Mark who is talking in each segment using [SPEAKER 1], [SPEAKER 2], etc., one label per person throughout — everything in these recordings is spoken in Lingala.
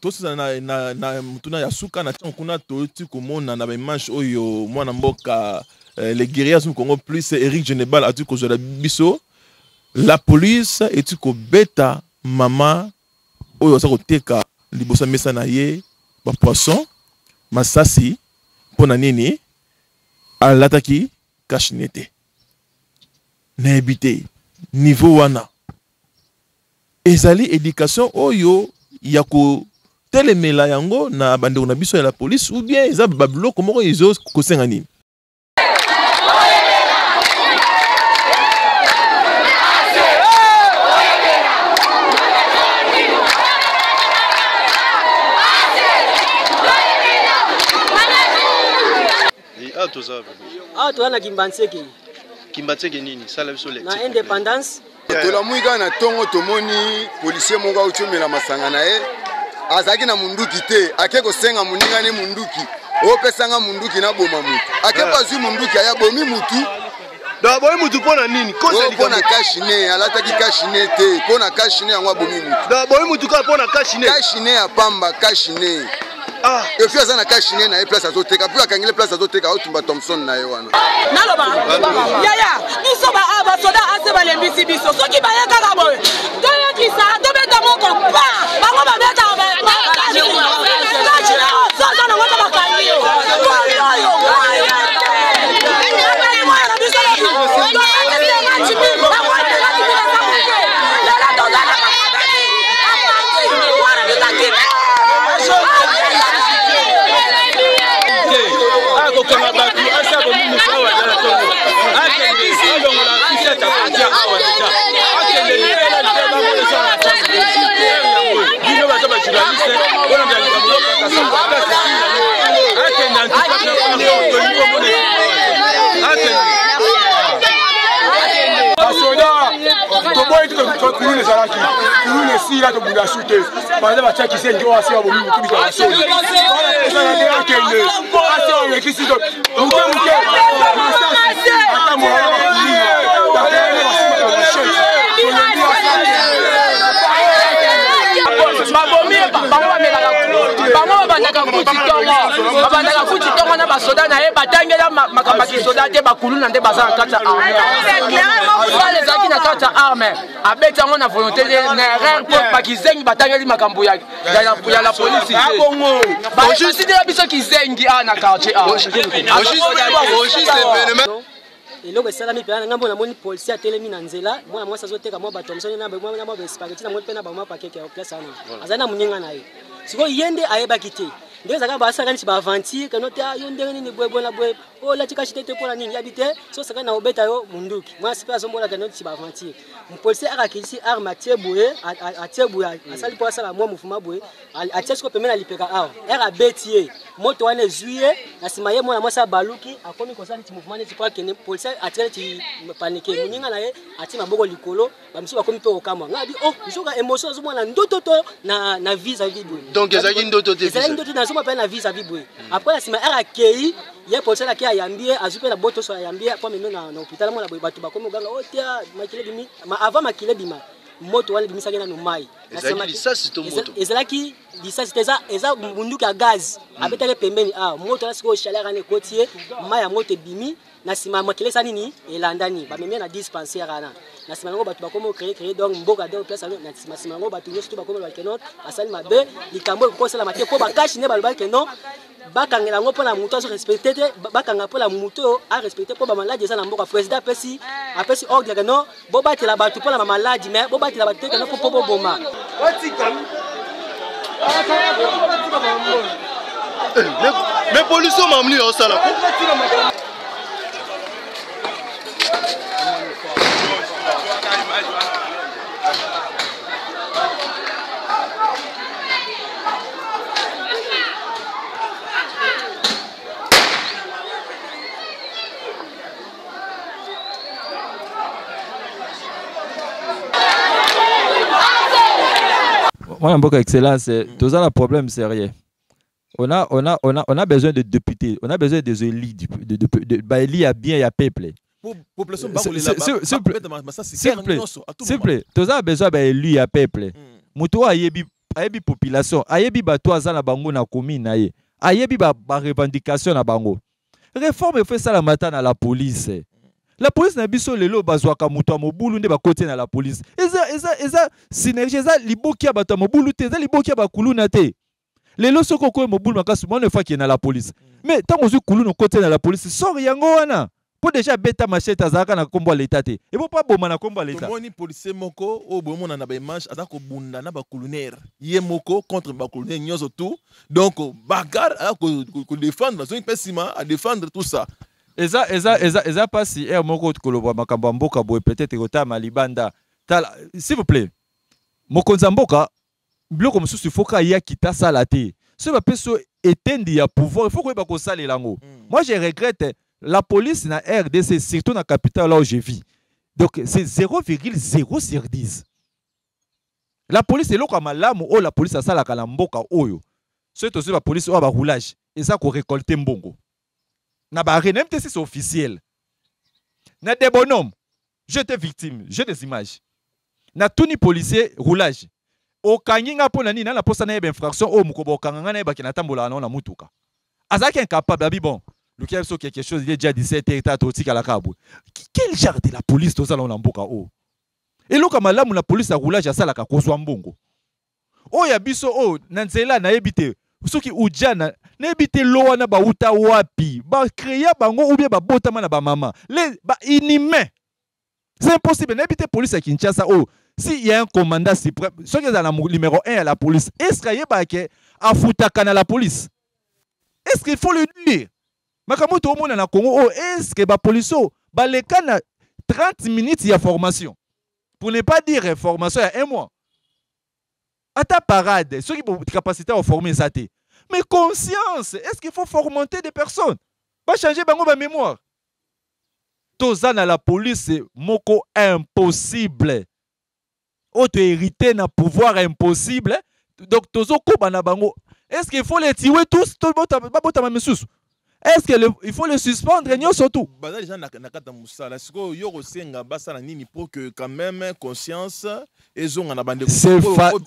[SPEAKER 1] Tosisa na motuna ya suka na ntango kuna. Toyoti komona na baimage oyo mwana mboka le guerrier Zoom Congo plus Eric Genebal ati kozwela biso, la police eti kobeta mama oyo aza koteka liboso ya mesa na ye bapoisson masasi. Mpo na nini alataki cache-nez te? Nayebi te, niveau wana ezali éducation oyo ya kotelemela yango na bandeko na biso ya la police, ou bien eza babiloko moko ezo kosenga nini?
[SPEAKER 2] Awa toza na Kimbanseke.
[SPEAKER 3] Kimbanseke nini? Sala biso
[SPEAKER 2] lecture. Na Indépendance.
[SPEAKER 4] Tolamwi kaka na ntongo, tomoni policier moko auti omela masanga na ye, azalaki na munduki te, ake kosenga moninga ne munduki, opesanga munduki naboma mutu. Ake mpo azwi munduki, aya bomi mutu.
[SPEAKER 3] Donc abomi mutu mpo na nini?
[SPEAKER 4] Mpo na cache-nez, alataki cache-nez te, mpo na cache-nez yango abomi mutu.
[SPEAKER 3] Donc abomi mutu kaka mpo na cache-nez?
[SPEAKER 4] Cache-nez ya pamba, cache-nez. Ah. Et puis aza na cache-nez na ye, place azoteka, puis akangeli place azoteka, aotumba Thomson na ye wana.
[SPEAKER 5] Naloba yaya, biso basoda ase balembisi biso. Soki baye kaka boye, toyekisa, tobeta moko pa bango, babetaka soza nango to bakangi yo oyo na biso. Lelo toza na mwana biso.
[SPEAKER 6] Akokanga bato asa bomi moto awa aza na ntongo, akende alongola t-shirt akotia awa deja, akende libela libela. Bango eza na yango, bino baza bajournaliste olanda likambo lokaka sango. Akende antuka, tolingi komona akende.
[SPEAKER 7] Basoda toboyi, kuluna ezalaki, kuluna esila, tobunda su te. Baza batiaki se nge wasi babomi motu bika basoni ezalaki, akende asi alekisi moke moke masasi ata moya bakuluna bakeyane basimaka machete.
[SPEAKER 8] Babomi bango, bamelaka bango, babandaka kuti ntongo, babandaka kuti ntongo na basoda na ye, batangela makambo ya kisoda te. Bakuluna nde baza na kati ya arme, bale ezalaki na kati ya arme, abeti yango na volonté na erreur, mpo bakizengi batangeli makambo ya la polisi. Basidela biso kizengi awa na quartier awa.
[SPEAKER 2] Eloko esalami mpenza na ngai mpo namoni policier atelemi na nzela, mwana mwasi azoteka mwa bato mosoni na mwa baspaghetti, namoni mpe na bamwa pakete ya place wana, azali na moninga na ye. Sikoyo ye nde ayebaki te ndenge ezalaka, basalaka neti baaventure keno te, yo ndenge nini boye boye na boye, oyo olati cache te mpo na nini? Yabi te so osakani na kobeta yo munduki. Mwasi mpe azomona keno neti baaventure, policier akakisi arme, atie boye, atie boye, asali mpo asala mwa mouvement boye, atie sikoyo pembeni na lipeka awa, ere abeti ye, moto wana ezwi ye. Na nsima ye mwana mwasi abaluki, akomi kosala neti mouvement neti po akende. Policier atika neti paniqué, moninga na ye atie maboko likolo, bamisusu bakomi mpe kokamwa. Ngai abi oh, nzoka émotion azomona ndoto to na vis à vis boye.
[SPEAKER 3] Donc ezalaki ndoto te?
[SPEAKER 2] Ezalaki ndoto, nazomona mpe na vis à vis boye. Après na nsima ere akei, ye policier akei, ayambi ye, azwi mpe na boto so, ayambi ye po amemi na hôpital. Mona boye bato bakomi koganga o tia makila ebimi. Ma avant makila ebima, moto wana ebimisaki nano mai. Ezalaki lisasi te, eza munduki ya gaz abetaki pembeni awa. Moto wana sikoyo, chaleur wana ekoti ye, mai ya moto ebimi. Na nsima makila esa nini elandani, bamemi na dispensaire wana. Na nsima yango bato bakomi ocréer créer donc mboka, donc place na nsima nsima yango bato nyonso to bakomi balobaki non, asali mabe, likambo ekoki kosalama te, mpo bakashi nde balobaki non, bakangela yango mpona moto azo respecte te, bakanga mpona moto oyo arespecte, mpo bamaladi eza na mboka. Président apesi ordre ke non, bobatela bato mpona bamaladi, mais bobatela bato te keno mpo boboma.
[SPEAKER 3] Mais polisi oyo mamni osala ko
[SPEAKER 9] Mwana mboka excellence, toza na problème sérieux. On a besoin de députés, on a besoin des élus, de bah, élus ya bien ya peuple.
[SPEAKER 1] Population.
[SPEAKER 9] S'il vous plaît, toza besoin ba élu ya peuple, moto oyo ayebi. ayebi population, ayebi bato aza na bango na commune na ye, ayebi barevendication na bango. Réforme efo esalama ata na la police. La police na biso lelo, bazwaka moto ya mobulu nde bakoti na la police. Eza synergie, eza liboki ya bato ya mobulu te, eza liboki ya bakuluna te. Lelo soki okoyi mobulu makasi, mwana efo akende na la police. Mais ntango ozwi kuluna, okoti na la police, sort yango wana, mpo déjà abeta machete, azalaka na nkombo ya leta te, ebo mpo aboma na nkombo ya leta.
[SPEAKER 1] Tomoni policier moko oyo bomona na baimage aza kobunda na bacolonnaire, ye moko contre bacolonnaire nyonso tout. Donc bagarre, aza kodéfendre, azongi mpe nsima adéfendre, tout ça.
[SPEAKER 9] Eza mpasi ere moko koloba makambo ya mboka boye, peut-être kotama libanda. Tala, s'il vous plaît, mokonzi ya mboka, biloko mosusu ifo ka ye akita asala te. Soki bapesi yo etendi ya pouvoir, il faut koyeba kosalela yango. Moi, je regrette la police na RDC, surtout na capitale là où je vis. Donc c'est 0,0 sur 10 la police. Eloko ya malamu oyo la police asalaka na mboka oyo, soki tozwi bapolice oyo baroulage, eza korécolter mbongo na baarrêt, même te si c'est officiel na des bonhommes. J'étais victime, j'ai des images. Natuni policier roulage: okangi nga mpo na nini? Na posa nayeba infraction oyo mokolo okanga nga, nayebaki natambolaka nango na mutuka. Azalaki incapable. Abi bon, luki biso quelque chose, il est déjà 17 heures, tata otikalaka boye. Quel genre de la police tozala na mboka oyo? Eloko ya malamu na police ya roulage asalaka, kozwa mbongo. Oyo ya biso oyo na nzela, nayebi te soki ujana, nayebi te lo wana bauta wapi, bacréa bango ou bien babotama na bamama les bainhumain. C'est impossible. Nayebi te police ya Kinshasa oyo, si y a un commandant suprême, soki ezala na numéro 1 ya la police, est ce que ayebaka ke afutaka na la police? Est ce qu'il faut le dire? Makambo toomona na Congo oyo, est ce que bapolisi oyo baleka na 30 minutes ya formation, pour ne pas dire formation ya un mois, ata parade? Soki capacité ya former eza te, mais conscience, est ce qu'il faut formater des personnes, bachanger bango bamémoire? Toza na la police moko impossible oyo tohérité na pouvoir impossible. Donc tozokoba na bango. Est ce qu'il faut les tuer tous, babotama misusu? Est ce que il faut les suspendre nyonso tout?
[SPEAKER 1] Baza déjà na kati ya mosala. Sikoyo yo kosenga basala nini pour que quand même conscience ezonga na bandeko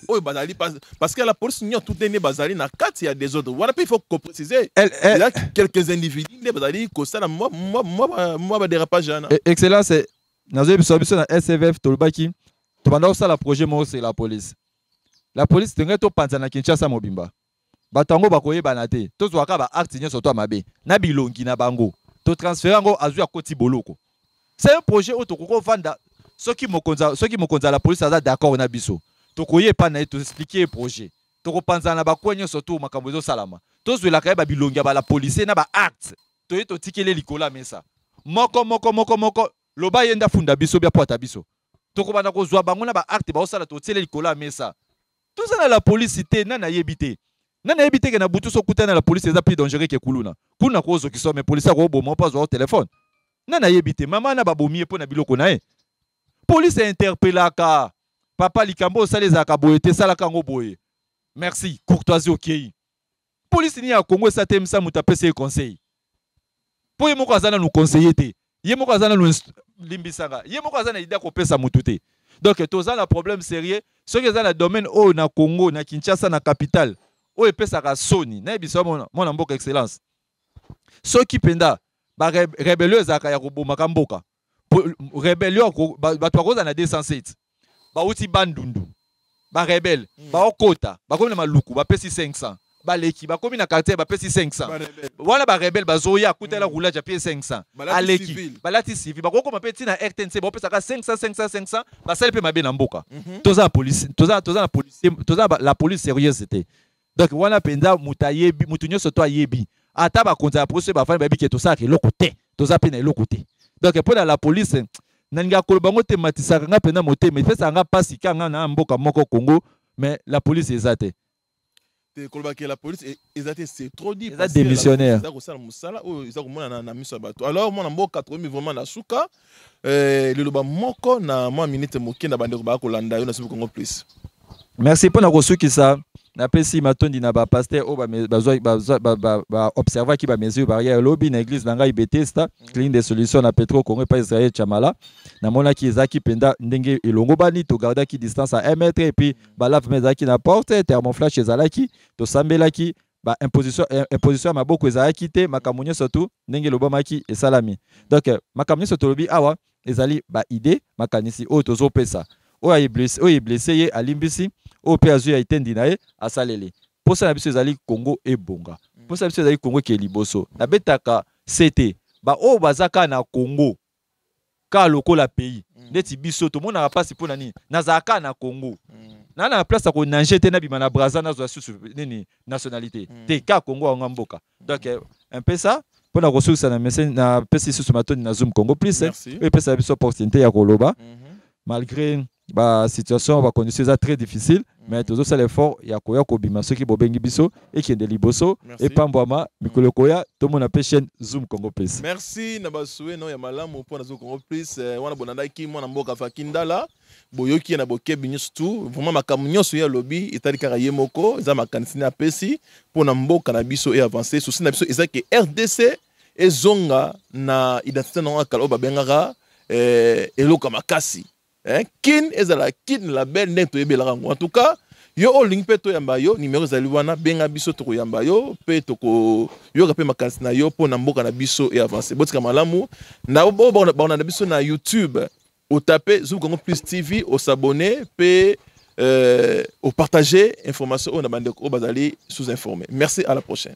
[SPEAKER 1] oyo bazali? Parce que la police nyonso tout nde bazali na kati ya désordre wana mpe, il faut kopréciser, eza quelques individus nde bazali kosala mwa badérapage wana.
[SPEAKER 9] Excellence, nazoyebisa biso na SFF, tolobaki tobanda kosala projet moko, c'est la police. La police tongai topanza na Kinshasa mobimba, bato yango bakoyebana te. Tozwaka baacte nyonso to ya mabe na bilongi na bango, totransfere yango, azwi, akoti boloko. C'est un projet oyo tokoki kovanda. Soki mokonzi ya la police aza d'accord na biso, tokoye epai na ye, toexpliquer ye projet, tokopanzana na bakwe nyonso to makambo ezosalama, tozwelaka ye babilongi ya bala policier na baacte, toye totikeli likolo ya mesa, moko moko moko moko. Loba ye nde afunda biso bia po ata biso tokobanda kozwa bango na baacte baosala, totiele likolo ya mesa. Toza na la polisi te. Nani ayebi te? Nani ayebi te ke na butu so okutani na la polisi, eza plus dangereux ke kuluna? Kuna kozokisa, mais polisi akoboma mpo azwa telefone. Nani ayebi te mama na babomi ye mpo na biloko na ye? Polisi interpelaka: papa, likambo osala ezalaka boye te, esalaka yango boye. Merci, courtoisie. Okei. Polisi nini ya Kongo esa te? Misa moto apesi ye conseil, mpo ye moko aza nanu conseiller te, ye moko aza nanu, limbisanga, ye moko aza na idée ya kopesa motu te. Donc toza na problème sérieux. Soki eza na domaine oyo na Congo, na Kinshasa, na capitale oyo epesaka soni, nayebisa mwana mboka, excellence, soki mpenza barébellion ezalaka ya kobomaka mboka, rébellion, bato bakozala na 207, bauti Bandundu, barebele baokota, bakomi na Maluku, bapesi 500, baleki, bakomi na quartier, bapesi 500. Wana barebele bazoya, akutela roulage, apie 500, aleki, balati civil, bakokoma mpe ntina RTNC, baopesaka 500, 500, 500, basali mpe mabe na mboka. Toza na police, toza na police, toza la police sérieuse te. Donc wana mpenza moto ayebi, moto nyonso to ayebi, ata bakonzi ya polisi oyo bafandi bayebi ke tosalaka eloko te, toza mpe na eloko te. Donc mpo na la police, nalingaka koloba ngo te, matisaka nga mpenza motema, epesaka nga mpasi ka nga na mboka moko Congo, mais la police eza te.
[SPEAKER 1] Te, kolobaki la police eza te, c'est trop dit.
[SPEAKER 9] Eza démissionnaire.
[SPEAKER 1] Eza kosala mosala oyo eza komona na miso ya bato. Alors mwana mboka, tokomi vraiment na suka. Liloba moko na mwa minute moke na bandeko baya kolanda yo na Sobi Congo Plus.
[SPEAKER 9] Merci. Mpo na kosukisa Napesi matondi na bapasteur oyo baobservaki bamesure barrière lobi na église na ngai Bethesda, clinique de solution na Petro Congo epai Israël Chamala. Namonaki ezalaki mpenza ndenge elongobani, togardaki distance à 1 mètre et puis balave ezalaki na porte, thermoflash ezalaki, tosambelaki, ba imposition, imposition ya maboko ezalaki te. Makambo nyonso tu ndenge elobamaki esalami. Donc makambo nyonso tolobi awa ezali baidée, makanisi oyo tozopesa. Oyo oyo eblesser ye, alimbisi. Oyo mpe azwi ya etendi na ye, asaleli. Mposa na biso ezali Kongo ebonga, mposa na biso ezali Kongo eke liboso. Nabetaka sete, baoyo baza kaka na Kongo kaka lokola pays, neti biso tomonaka mpasi. Mpo na nini nazala kaka na Kongo? Na place ya konager te, nabima na Braza, nazwa susu nini, nationalité te, kaka Kongo yango mboka. Donc un peu ça. Mpona kosukisa na message, napesi lisusu matondi na Zoom Congo Plus oyo epesa biso opportunité ya koloba malgré basituation, bacondition eza très difficile, mais tozosala effort ya koya kobima soki bobengi biso. Ekende liboso, epambwama mikolo ekoya, tomona mpe chaîne Zoom Congo Plus.
[SPEAKER 1] Merci na basue no ya malamu mpo na Zoom Congo Plus. Wana bolandaki mwana mboka Faki Ndala, boyoki ye na bokebi nyonso tu. Vraiment, makambo nyonso ye alobi etali kaka ye moko, eza makanisi nde apesi mpo na mboka na biso e avance. Souci na biso eza ke RDC ezonga na identité nango ya kala oyo babengaka eloko ya makasi, eh, Kin ezala Kin label ndenge toyebelaka yango. En tout cas, yo oyo olingi mpe toyamba yo, nimero ezali wana, benga biso, tokoyamba yo mpe tokoyoka mpe makanisi na yo mpo na mboka na biso e avance. Botika malamu na oyo bakolanda biso na YouTube. Otape Zoom Congo Plus TV, os'abonner mpe opartager information oyo na bandeko oyo bazali sous informé. Merci, à la prochaine.